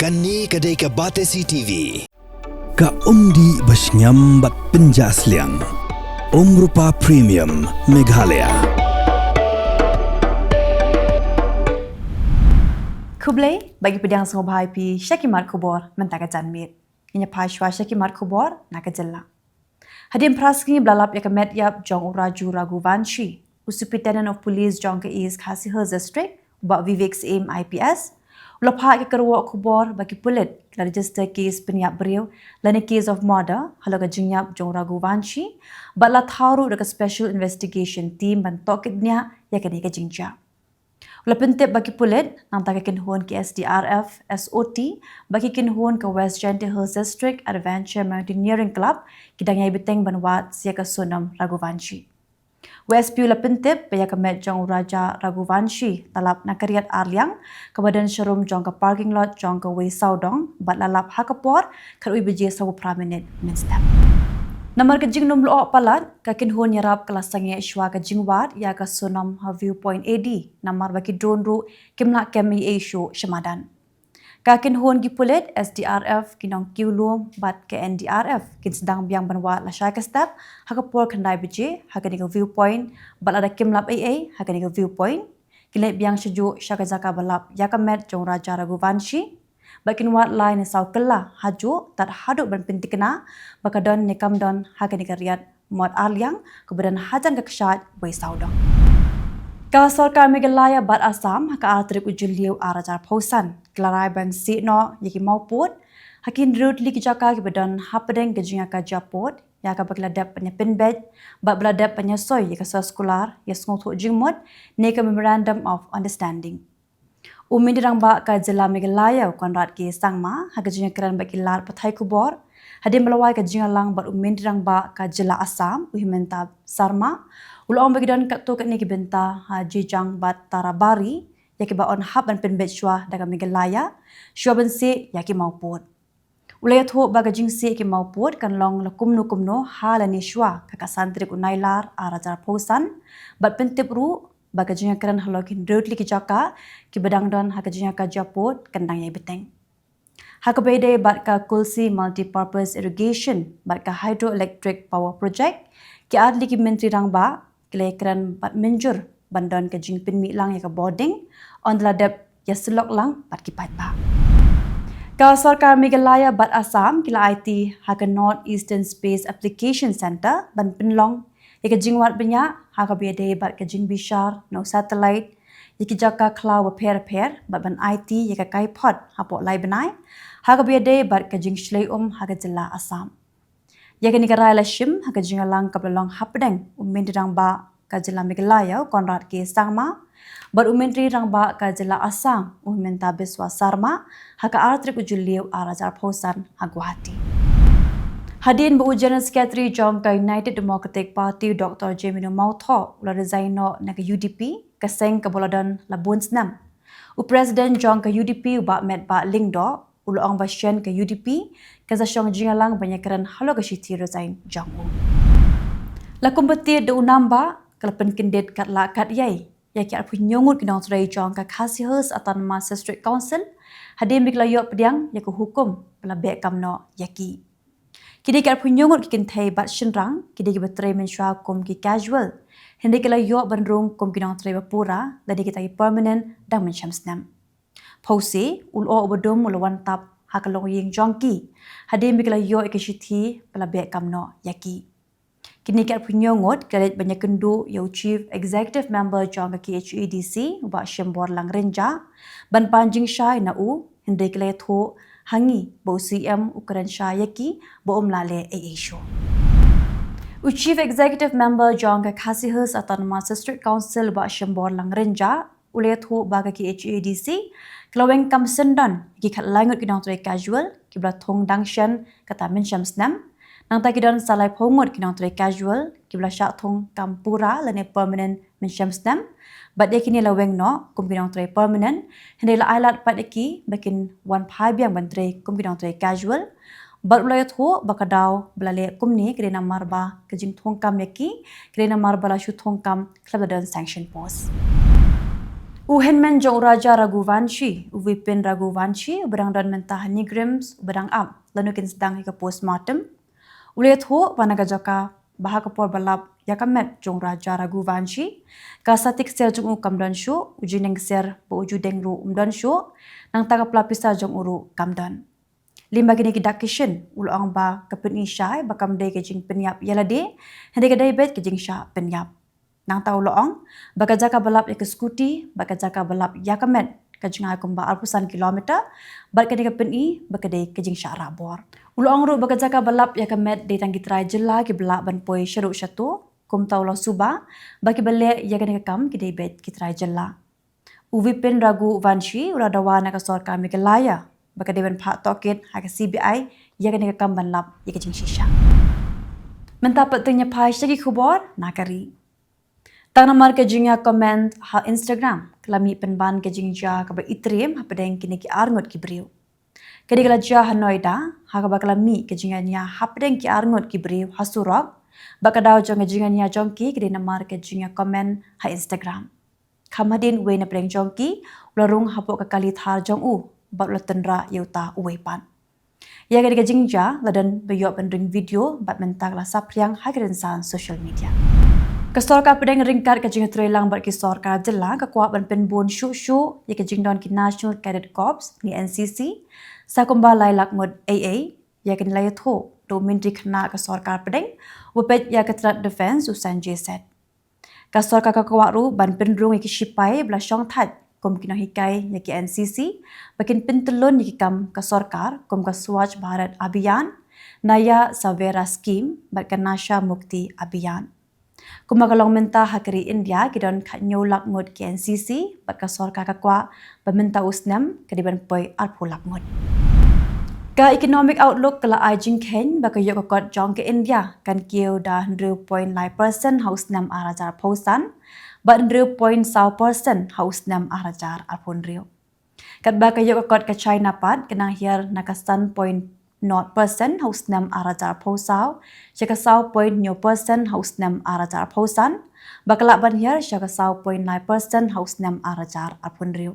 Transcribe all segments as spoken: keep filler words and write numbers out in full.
Kane ka dei ka Batesi T V. Ka umdih ba shngiam bad pynjah sliang. Umrupa Premium Meghalaya. Khublei, bad ngi pdiang sngewbha ïa phi sha ki mat khubor mynta ka janmiet. Ngin ïa phai shuwa sha ki mat khubor na ka jylla. Hadien phra sngi ba la lap ïa ka met ïap jong u Raju Raghuvanshi, u Superintendent of Police jong ka East Khasi Hills District, u Bah Vivek Syiem I P S, u la phah ïa ka kyrwoh khubor ba ki pulit ki la register case pynïap briew lane case of murder halor ka jingïap jong u Raghuvanshi, bad la thaw ruh da ka Special Investigation Team ban tohkit bniah ïa kane ka jingjia. U la pyntip ba ki pulit, nangta ka kynhun ki S D R F, S O T, bad ki kynhun ka West Jaintia Hills District Adventure Mountaineering Club, ki dang ïai bteng ban wad sa ïa ka Sonam Raghuvanshi. U S P u la pyntip ba ïa ka met jong u Raja Raghuvanshi, la lap na ka riat arliang kaba don sharum jong ka parking lot jong ka Wei Sawdong, bad la lap ha ka por khatwei baje sawphew phra minit mynstep. Namar ka jinglum lyoh palat, ka kynhun ïarap ka la sangeh shuwa ka jingwad ïa ka Sonam ha Viewpoint A D, namar ba ki drone ruh kim lah kem ei ei shuh sha madan. Ka kynhun ki pulit, S D R F, ki nongkiew lum bad ka N D R F kin sdang biang ban wad lashai ka step ha ka por khyndai baje ha kane ka Viewpoint, bad lada kim lap ei ei ha kane ka Viewpoint, kin leit biang shajuh sha ka jaka ba lap ïa ka met jong u Raja Raghuvanshi, bad kin wad lai ne saw kylla hajuh tad haduh ban pynthikna ba ka don ne kam don ha kane ka riat mot arliang kaba don hajan ka kshaid Wei Sawdong. Ka sorkar Meghalaya bad Assam ha ka ar tarik u Jylliew ar hajar arphew san ki la rai ban sieh noh ïa ki mawpud ha ki hynriew tylli ki jaka kiba don hapdeng ka jingïakajia pud, ïa kaba ki la dep ban ïa pynbeit bad ba la dep ban ïa soi ïa ka soskular ïa sngewthuh jingmut ne ka Memorandum of Understanding. U Myntri Rangbah ka Jylla Meghalaya, u Conrad K Sangma, ha ka jingïakren bad ki lad pathai khubor hadien ba la wai ka jingïalang bad u Myntri Rangbah ka Jylla Assam, u Himanta Sarma, u la ong ba ki don katto katne ki bynta ha Jijang bad Tarabari ïa kiba yn hap ban pynbeit shuwa da ka Meghalaya shuwa ban sieh ïa ki mawpud. U la ïathuh ba ka jingsieh ki mawpud kan long la kumno kumno ha lane shuwa ka ka san tarik u Nailar ar hajar arphew san, bad pyntip ruh ba ka jingïakren halor ki hynriew tylli ki jaka kiba dang don ha ka jingïakajia pud kan dang ïai bteng. Ha kaba ïadei bad ka Kulsi Multipurpose Irrigation bad ka Hydroelectric Power Project, ki ar tylli ki Myntri Rangbah ki la ïakren bad mynjur ban don ka jingpynmih lang ïa ka bording, ynda la dep ïasyllok lang bad ki paidbah. Ka sorkar Meghalaya bad Assam ki la aiti ha ka North Eastern Space Application Centre ban pynlong ïa ka jingwad bniah ha kaba ïadei bad ka jingbishar na u satellite ïa ki jaka khlaw bapher bapher bad ban aiti ïa ka kaiphod hapoh lai bnai ha kaba ïadei bad ka jingshlei um ha ka jylla Assam. Ïa kane ka rai la shim ha ka jingïalang kaba la long hapdeng u Myntri Rangbah ka Jylla Meghalaya, u Conrad K Sangma, bad u Myntri Rangbah ka Jylla Assam, u Himanta Biswa Sarma, ha ka ar tarik u Jylliew ar hajar arphew san ha Guwahati. Hadien ba u General Secretary jong ka United Democratic Party, u Doctor Jemino Mawthoh, u la resign noh na ka U D P, ka seng kaba u la don la bun snem, u President jong ka U D P, u Bah Metbah Lyngdoh, u la ong ba shen ka U D P kan sa shong jingïalang ban ïakren halor ka shithi resign jong u. La kumba tied da u Nambah, ka la pynkyndit katba lah katba ïai ïa ki arphew hynñiew ngut ki nongtrei jong ka Khasi Hills Autonomous District Council hadien ba ki la ïoh pdiang ïa ka hukum ba la beh kam noh ïa ki. Ki dei ki arphew hynñiew ngut ki kynthei bad shynrang, ki dei kiba trei mynshuwa kum ki casual, hynrei ki la ïoh ban rung kum ki nongtrei ba pura lane kita ki permanent dang mynshem snem. Phewse, u lyoh uba dum u la wan tap ha ka longïing jong ki hadien ba ki la ïoh ïa ka shithi ba la beh kam noh ïa ki. Kine ki arphew hynñiew ngut ki la leit ban ïakynduh ïa u Chief Executive Member jong ka K H A D C, u Bah Shimbor Langrinja, ban pan jingshai na u, hynrei ki la ïathuh ha ngi ba u C M u kren shai ïa ki ba um lah leh ei ei shuh. U Chief Executive Member jong ka Khasi Hills Autonomous District Council, u Bah Shimbor Langrinja, u la ïathuh ba ka K H A D C ka la weng kam syndon ïa ki khatlai ngut ki nongtrei casual kiba la thung dang shen kata mynshem snem. Nangta ki don sa laiphew ngut ki nongtrei casual kiba la shah thung kam pura lane permanent mynshem snem. Bad ïa kine la weng noh kum ki nongtrei permanent, hynrei la ai lad pat ïa ki ba kin wan phai biang ban trei kum ki nongtrei casual. Bad u la ïathuh ba ka daw ba la leh kumne ka dei namar ba ka jingthung kam ïa ki ka dei namar ba la shu thung kam khlem da don sanction post. U hynmen jong u Raja Raghuvanshi, u Vipin Raghuvanshi, uba dang don mynta ha NEIGRIHMS, uba dang ap lano kin sdang ïa ka postmortem, u la ïathuh ba na ka jaka ba ha ka por ba lap ïa ka met jong u Raja Raghuvanshi, ka sati ksiar jong u kam don shuh, u jingdeng ksiar bad u jingdeng ruh um don shuh, nangta ka pla pisa jong u ruh kam don. Lyngba kine ki dak ki shin, u la ong ba ka pyni shai ba kam dei ka jingpynïap ïa lade, hynrei ka dei beit ka jingshah pynïap. Nangta u la ong ba ka jaka ba lap ïa ka scooty bad ka jaka ba lap ïa ka met ka jngai kumba arphew san kilometer, bad kane ka pyni ba ka dei ka jingshah rah bor. U la ong ruh ba ka jaka ba lap ïa ka met dei tang ki trai jylla kiba lah ban poi shaduh shato, kumta u la suba ba kiba leh ïa kane ka kam ki dei beit ki trai jylla. U Vipin Raghuvanshi u la dawa na ka sorkar Meghalaya ba ka dei ban phah tohkit ha ka C B I ïa kane ka kam ban lap ïa ka jingshisha. Mynta pat to ngin ïa phai sha ki khubor na ka ri. Tang namar ka jingïa comment ha Instagram, ka la mih pynban ka jingjia kaba itriem hapdeng kine ki arngut ki briew. Ka dei ka la jia ha Noida, ha kaba ka la mih ka jingïania hapdeng ki arngut ki briew ha surok, bad ka daw jong ka jingïania jong ki ka dei namar ka jingïa comment ha Instagram. Kham hadien uwei na pdeng jong ki u la rung hapoh ka kali thar jong u bad u la tynrah ïa uta uwei pat. Ïa kane ka jingjia la don ba ïoh ban ring video bad mynta ka la saphriang ha ki rynsan social media. Ka sorkar pdeng ryngkat ka jingïatreilang bad ki sorkar jylla ka kwah ban pynbun shuh shuh ïa ka jingdon ki National Cadet Corps ne N C C, sa kumba lai lak ngut eiei. Ïa kane la ïathuh da u myntri khynnah ka sorkar pdeng uba peit ïa ka tnat defence, u Sanjay Seth. Ka sorkar ka kwah ruh ban pynrung ïa ki shipai ba la shongthait kum ki nonghikai ïa ki N C C ba kin pyntyllun ïa ki kam ka sorkar kum ka Swachh Bharat Abhiyan, Naya Saveera Scheme bad ka Nasha Mukti Abhiyan. Kumba ka long mynta ha ka ri India ki don khathynñiew lak ngut ki N C C bad ka sorkar ka kwah ba mynta u snem ka dei ban poi arphew lak ngut. Ka economic outlook ka la ai jingkheiñ ba ka ïoh ka kot jong ka India kan kiew da hynriew point lai percent ha u snem ar hajar arphew san bad hynriew point saw percent ha u snem ar hajar arphew hynriew. Katba ka ïoh ka kot ka China pat ka nang hiar na ka san point nod percent ha u snem ar hajar arphew saw sha ka saw point hynñiew percent ha u snem ar hajar arphew san, bad ka lah ban hiar sha ka saw point lai percent ha u snem ar hajar arphew hynriew.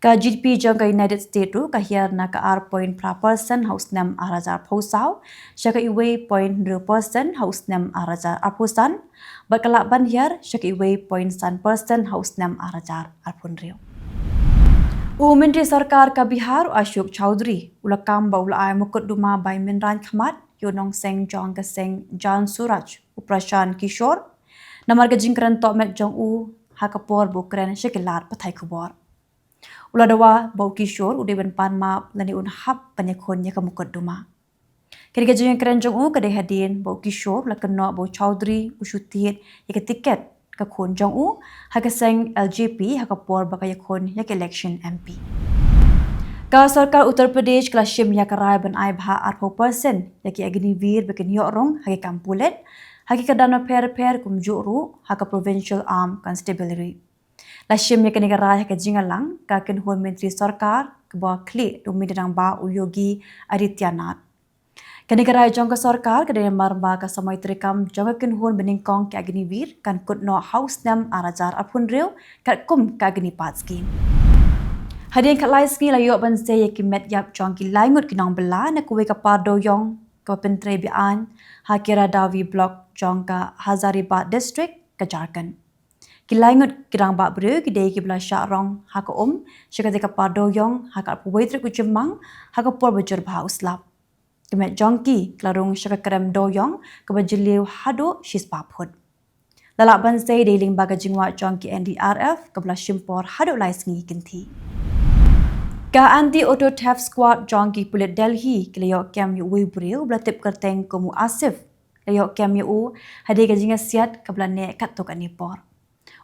Ka G D P jong ka United States ruh ka hiar na ka ar point phra percent ha u snem ar hajar arphew saw sha ka uwei point hynriew percent ha u snem ar hajar arphew san, bad ka lah ban hiar sha ka uwei point san percent ha u snem ar hajar arphew hynriew. U myntri sorkar ka Bihar, u Ashok Chowdhury, u la kam ba u la ai mukotduma bai mynrain khmat ïa u nongseng jong ka seng Jan Suraj, u Prashant Kishore, namar ka jingkren tohmet jong u ha ka por ba u kren sha ki lad pathai khubor. U la dawa ba u Kishore u dei ban pan map lane un hap ban ïakhun ïa ka mukotduma. Kane ka jingkren jong u ka dei hadien ba u Kishore u la kynnoh ba u Chowdhury u shu tied ïa ka tiket ka khun jong u ha ka seng L J P ha ka por ba ka ïakhun ïa ka election M P. Ka sorkar Uttar Pradesh ka la shim ïa ka rai ban ai bha arphew percent ïa ki Agniveer ba kin ïoh rung ha ki kam pulit ha ki kyrdan bapher bapher, kumjuh ruh ha ka Provincial Armed Constabulary. La shim ïa kane ka rai ha ka jingïalang ka kynhun myntri sorkar kaba khlieh da u myntri rangbah u Yogi Adityanath. Kane ka rai jong ka sorkar ka dei namar ba ka samoi treikam jong ka kynhun banyngkong ki Agniveer kan kut noh ha u snem ar hajar arphew hynriew katkum ka Agnipath Scheme. Hadien khatlai sngi la ïoh ban sei ïa ki met ïap jong ki lai ngut ki nongbylla na kawei ka par dewïong kaba pyntrei be-aiñ ha Kheradawi Block jong ka Hazaribagh District ka Jharkhand. Ki lai ngut ki rangbah briew ki dei kiba la shah rong ha ka um sha kata ka par dewïong ha ka arphew wei tarik u Jymmang ha ka por ba jur bha u slap. Ka met jong ki ka la rung sha ka krem dewïong kaba jylliew haduh shispah phut. La lah ban sei dei lyngba ka jingwad jong ki N D R F kaba la shim por haduh lai sngi kynthih. Ka Anti Auto Theft Squad jong ki pulit Delhi ki la ïoh kem ïa uwei u briew ba la tip kyrteng kum u Asif. La ïoh kem ïa u hadien ka jingïasiat kaba la neh katto katne por.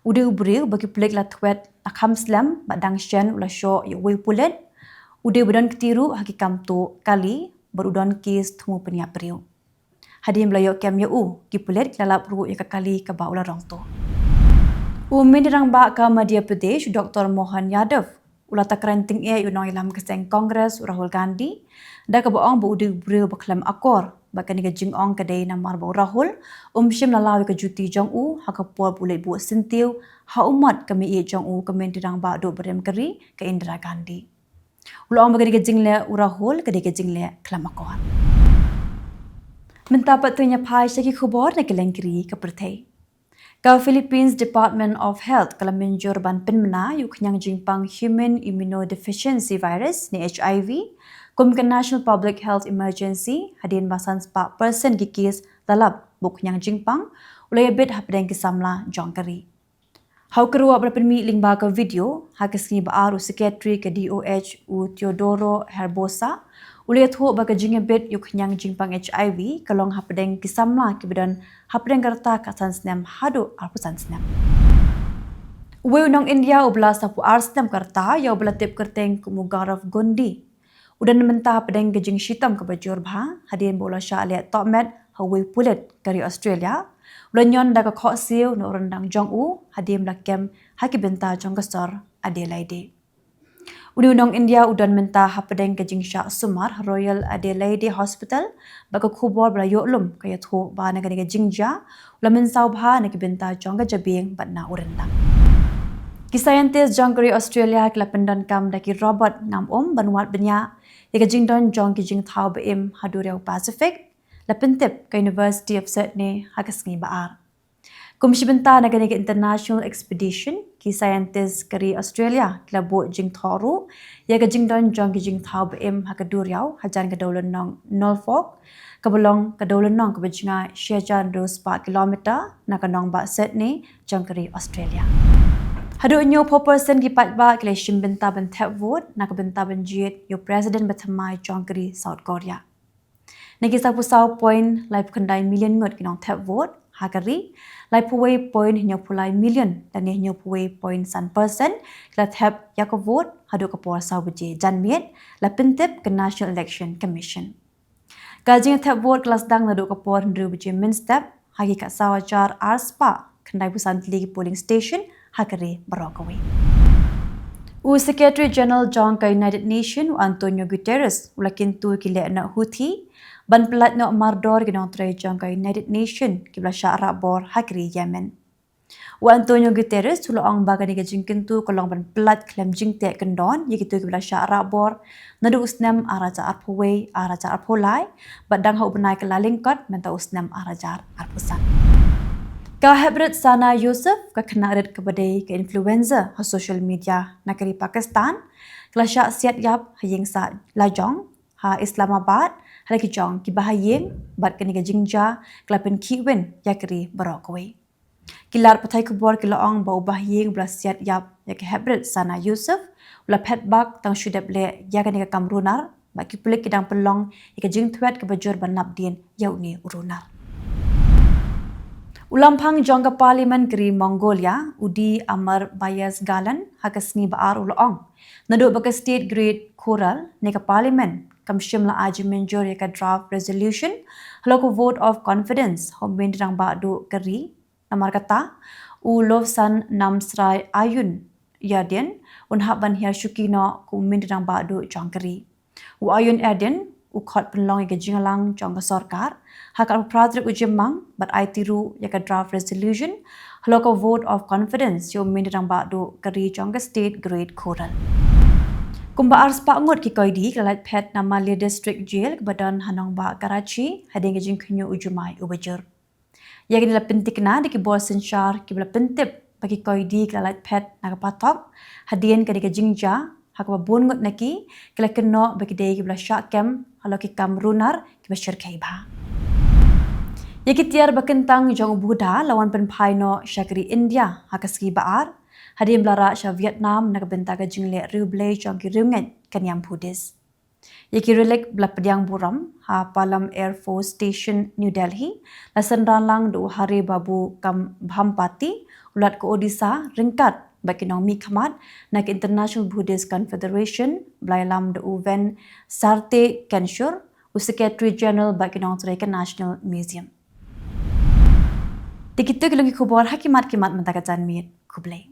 U dei u briew ba ki pulit la thwet la kham slem bad dang shen u la shoh ïa uwei u pulit. U dei uba don kti ruh ha ki kam tuh kali bad u don kes thmu pynïap briew. Hadien ba la ïoh kem ïa u, ki pulit ki la lap ruh ïa ka kali kaba u la rong tuh. U myntri rangbah ka Madhya Pradesh, u Doctor Mohan Yadav, u la takren tyngeh ïa u nongïalam ka seng Congress, u Rahul Gandhi, da kaba ong ba u dei u briew ba khlem akor Ba kane ka jingong ka dei namar ba u Rahul um shym la law ïa ka juti jong u ha ka por ba u leit buh syntiew ha u mot ka mei jong u, ka Myntri Rangbah Duh barim ka ri, ka Indira Gandhi. U la ong ba kane ka jingleh u Rahul ka dei ka jingleh khlem akor. Mynta pat to ngin ïa phai sha ki khubor na ki lyngkri ka pyrthei. Ka Philippines Department of Health ka la mynjur ban pynbna ïa u khñiang jingpang Human Immunodeficiency Virus ne H I V kum ka National Public Health Emergency hadien ba san spah percent ki kes la lap ba u khñiang jingpang u la ïabit hapdeng ki samla jong ka ri. Ha u kyrwoh ba la pynmih lyngba ka video ha ka sngi ba ar, u Secretary ka D O H u Teodoro Herbosa u la ïathuh ba ka jingïabit ïa u khñiang jingpang H I V ka long hapdeng ki samla kiba don hapdeng ka rta khatsan snem haduh arphew san snem. Uwei u nong India uba la saphew ar snem ka rta ïa uba la tip kyrteng kum u Gaurav Gondi u don mynta hapdeng ka jingshitom kaba jur bha hadien ba u la shah leh tohmet ha uwei u pulit ka ri Australia u la ñion da ka khohsiew na u ryndang jong u hadien ba la kem ha ki bynta jong ka sor Adelaide. Une u nong India u don mynta hapdeng ka jingshah sumar ha Royal Adelaide Hospital bad ka khubor ba la ïoh lum ka ïathuh ba na kane ka jingjia u la mynsaw bha na ki bynta jong ka jabieng bad na u ryndang. Ki scientist jong ka ri Australia ki la pyndonkam da ki robot ngam um ban wad bniah ïa ka jingdon jong ki jingthaw ba im ha duriaw Pacific, la pyntip ka University of Sydney ha ka sngi ba ar. Kum shi bynta na kane ka international expedition, ki scientist ka ri Australia ki la buh jingthoh ruh ïa ka jingdon jong ki jingthaw ba im ha ka duriaw hajan ka dewlynnong Norfolk, kaba long ka dewlynnong kaba jngai shi hajar hynriew spah kilometer na ka nongbah Sydney jong ka ri Australia. Haduh hynñiewphew percent ki paidbah ki la shim bynta ban thep vote na ka bynta ban jied ïa u president ba thymmai jong ka ri South Korea. Na ki sawphew saw point laiphew khyndai million ngut ki nongthep vote ha ka ri, laiphew wei point hynñiewphew lai million lane hynñiewphew wei point san percent ki la thep ïa ka vote haduh ka por saw baje janmiet, la pyntip ka National Election Commission. Ka jingthep vote ka la sdang naduh ka por hynriew baje mynstep ha ki khatsaw hajar ar spah khyndaiphew san tylli ki polling station ha ka ri baroh kawei. U Secretary General jong ka United Nation u Antonio Guterres u la kyntu ïa ki lehnoh Houthi ban pyllait noh mardor ïa ki nongtrei jong ka United Nation kiba la shah rah bor ha ka ri Yemen. U Antonio Guterres u la ong ba kane ka jingkyntu ka long ban pyllait khlem jingteh kyndon ïa kito kiba la shah rah bor naduh u snem ar hajar arphew wei, ar hajar arphew lai bad dang ha u bnai Kyllalyngkot mynta u snem ar hajar arphew san. Ka heprit Sana Yusuf, ka khynnah rit kaba dei ka influencer ha social media na ka ri Pakistan, ka la shah siat ïap ha ïing sah lajong ha Islamabad ha la ki jong kiba ha ïing bad kane ka jingjia ka la pynkhih win ïa ka ri baroh kawei. Ki lad pathai khubor ki la ong ba u bah ïing ba la siat ïap ïa ka heprit Sana Yusuf u la phet bak tang shu dep leh ïa kane ka kam runar bad ki pulit ki dang pynlong ïa ka jingthwet kaba jur ban lap dien ïa une u runar. U lamphang jong ka Parliament ka ri Mongolia u D Amarbayazgalan ha ka sngi ba ar u la ong naduh ba ka State Great Khural ne ka Parliament kam shym la ai jingmynjur ïa ka draft resolution halor ka vote of confidence ha u Myntri Rangbah Duh ka ri. Namar kata, u Lobsang Namsray Ayun Erdene un hap ban hiar shuki noh kum u Myntri Rangbah Duh jong ka ri. U Ayun Erdene u khot pynlong ïa ka jingïalang jong ka sorkar ha ka arphew phra tarik u Jymmang bad aiti ruh ïa ka draft resolution halor ka vote of confidence ïa u Myntri Rangbah Duh ka ri jong ka State Great Khural. Kumba ar spah ngut ki koidi ki la lait phet na Mandalay District Jail kaba don ha nongbah Karachi hadien ka jingkhynñiuh u jumai uba jur. Ïa kane la pynthikna da ki bor synshar kiba la pyntip ba ki koidi ki la lait phet na ka patok hadien kane ka jingjia ha kaba bun ngut na ki ki la kynnoh ba ki dei kiba la shah kem halor ki kam runar kiba shyrkhei bha. Ïa ki tiar ba kyntang jong u Buddha la wan pynphai noh sha ka ri India ha ka sngi ba ar hadien ba la rah sha Vietnam na ka bynta ka jingleh riewblei jong ki riewngeit ka niam Buddhist. Ïa ki relik ba la pdiang burom ha Palam Air Force Station, New Delhi la synran lang da u Hari Babu Kam-, Bhampati, u Lat ka Odisha, ryngkat bad ki nongmihkhmat na ka International Buddhist Confederation, ba la ïalam da u Ven Sarte Kenshur, u Secretary General bad ki nongtrei ka National Museum. Te kito ki long ki khubor ha ki mat ki mat mynta ka janmiet. Khublei.